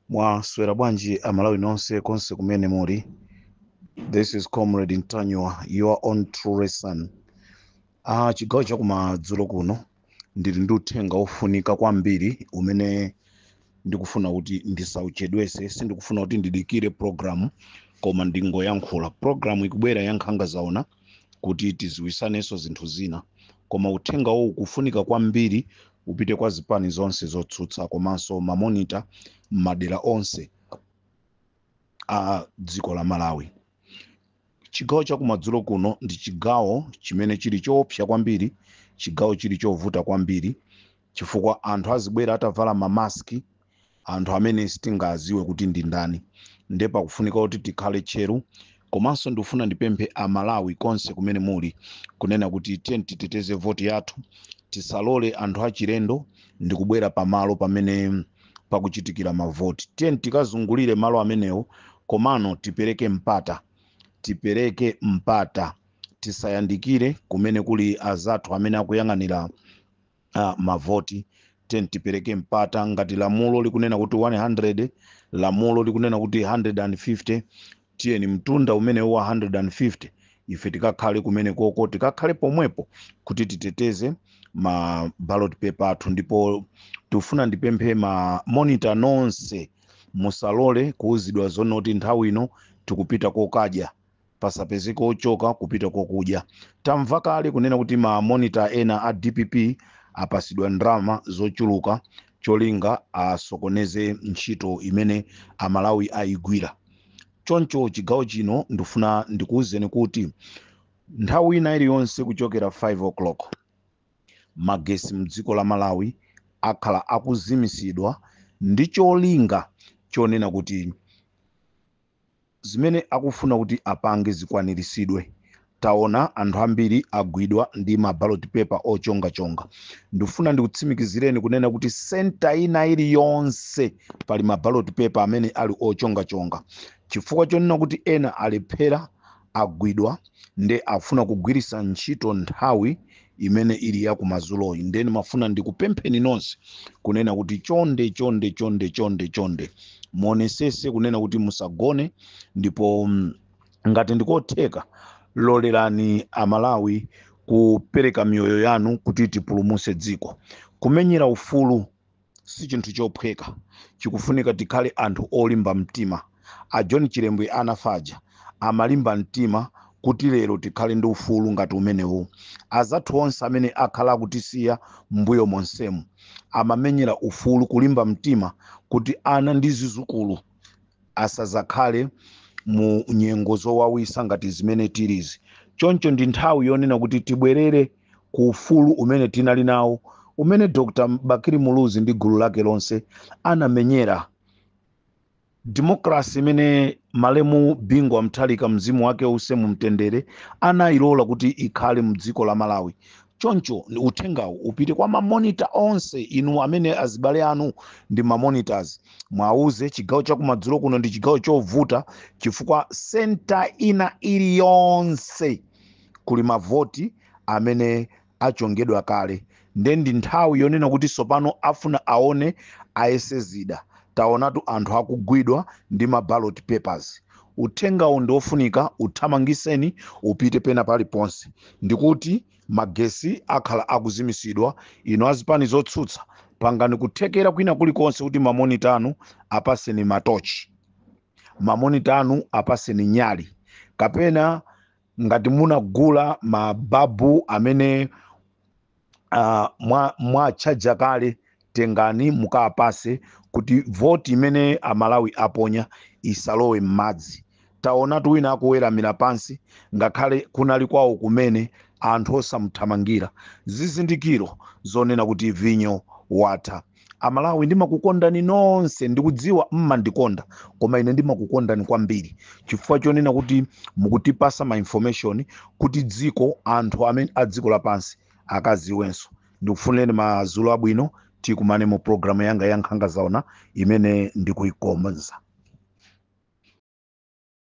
Mwaswera bwanji Amalawi nonse konse kumene muli? This is Comrade Ntanyiwa, your own true son. Chigawo chakumadzulo kuno ndili ndi uthenga wofunika kwambiri umene ndikufuna kuti ndisauchedwese. Sindikufuna kuti ndidikire program, koma ndingoyankhula. Program ikubwera ya Nkhanga Zaona kuti tiziwisanenso zinthu zina, koma uthenga uwu ukufunika kwambiri upite kwa zipani zonse zotsutsa komanso ma monitor m'madera onse a dziko la Malawi. Chigawo chakumadzulo kuno ndi chigawo chimene chili choopsa kwambiri, chigawo chili chovuta kwambiri, chifukwa anthu azibwera atavala mamaski, anthu amene sitingaziwe kuti ndi ndani. Nde pakufunika kuti tikhale tcheru. Komanso ndikufuna ndipemphe Amalawi konse kumene muli kunena kuti tiye titeteze voti yathu, tisalole anthu achilendo ndikubwera pamalo pamene pakuchitikira mavoti. Tiye tikazungulire malo amenewo, komano tipereke mpata, tipereke mpata, tisayandikire kumene kuli azathu amene akuyang'anira mavoti. Tiye tipereke mpata. Ngati lamulo likunena kuti 100, lamulo likunena kuti 150, tiyeni mtunda umene wa 150 ife tikakhale kumene koko, tikakhale pomwepo kuti titeteze ma ballot paper athu. Ndipo tikufuna ndipemphe ma monitor nonse, musalole kuuzidwa zonoti nthawi ino tikupita kokadya, pasapezeke ochoka kupita kokudya. Tamva kale kunena kuti ma monitor ena a DPP apasidwa ndalama zochuluka cholinga asokoneze ntchito imene Amalawi ayigwira. Choncho chigawo chino ndifuna ndikuwuzeni kuti nthawi ina iliyonse kuchokera 5 o'clock magesi mdziko la Malawi akhala akuzimisidwa ndi cholinga chonena kuti zimene akufuna kuti apange zikwaniritsidwe. Taona anthu ambiri agwidwa ndi ma ballot paper ochongachonga. Ndifuna ndikutsimikizireni kunena kuti center ina iliyonse pali ma ballot paper amene ali ochongachonga, chifukwa chonena kuti ena alephera, agwidwa, nde afuna kugwiritsa ntchito nthawi imene ili ya kumadzuloyi. Nde ndimafuna ndikupempheni nonse kunena kuti chonde, chonde, chonde, chonde, chonde, muonesese kunena kuti musagone, ndipo ngati ndikotheka lolerani Amalawi kupereka miyoyo yanu kuti tipulumuse dziko. Kumenyera ufulu si chinthu chophweka, chikufunika tikhale anthu olimba mtima. A John Chilembwe anafaja amalimba mtima kuti lero tikhale ndi ufulu ngati umenewu. Azathu onse amene akhala akutisiya mbuyo monsemu amamenyera ufulu, kulimba mtima kuti ana ndi zizukulu asazakhale mu nyengo zowawisa ngati zimene tilizi. Choncho ndi nthawi yonena kuti tibwerere ku ufulu umene tinali nawo, umene Dr Bakili Muluzi ndi gulu lake lonse anamenyera democracy, imene malemu Bingu wa Mutharika, mzimu wake use mumtendere, anayilola kuti ikhale mdziko la Malawi. Choncho uthengawu upite kwa ma monitor onse. Inu amene azibale anu ndi ma monitors, mwauze chigawo chakumadzulo kuno ndi chigawo chovuta, chifukwa center ina iliyonse kuli mavoti amene achongedwa kale. Nde ndi nthawi yonena kuti sopano afuna aone, ayese zida. Taonatu anthu akugwidwa ndi ma ballot papers. Uthengawu ndi ofunika, uthamangiseni upite pena paliponse. Ndikuti magesi akhala akuzimisidwa. Inu azipani zotsutsa, pangani kuthekera kwina kulikonse kuti ma monitor anu apaseni matochi, ma monitor anu apaseni nyali, kapena ngati munagula mababu amene mwatchaja kale, tengani mukapase kuti voti imene Amalawi aponya isalowe m'madzi. Taonatu wina akuweramira pansi ngakhale kunali kwawo kumene, anthu osamuthamangira, zizindikiro zonena kuti vinyo watha. Amalawi, ndimakukondani nonse, ndikudziwa mmandikonda, koma ine ndimakukondani kwambiri chifukwa chonena kuti mukutipasa ma information kuti dziko, anthu amene a dziko lapansi akaziwenso. Ndikufunireni madzulo abwino. Tikumane mu programu yanga ya Nkhanga Zaona imene ndikuyikonza.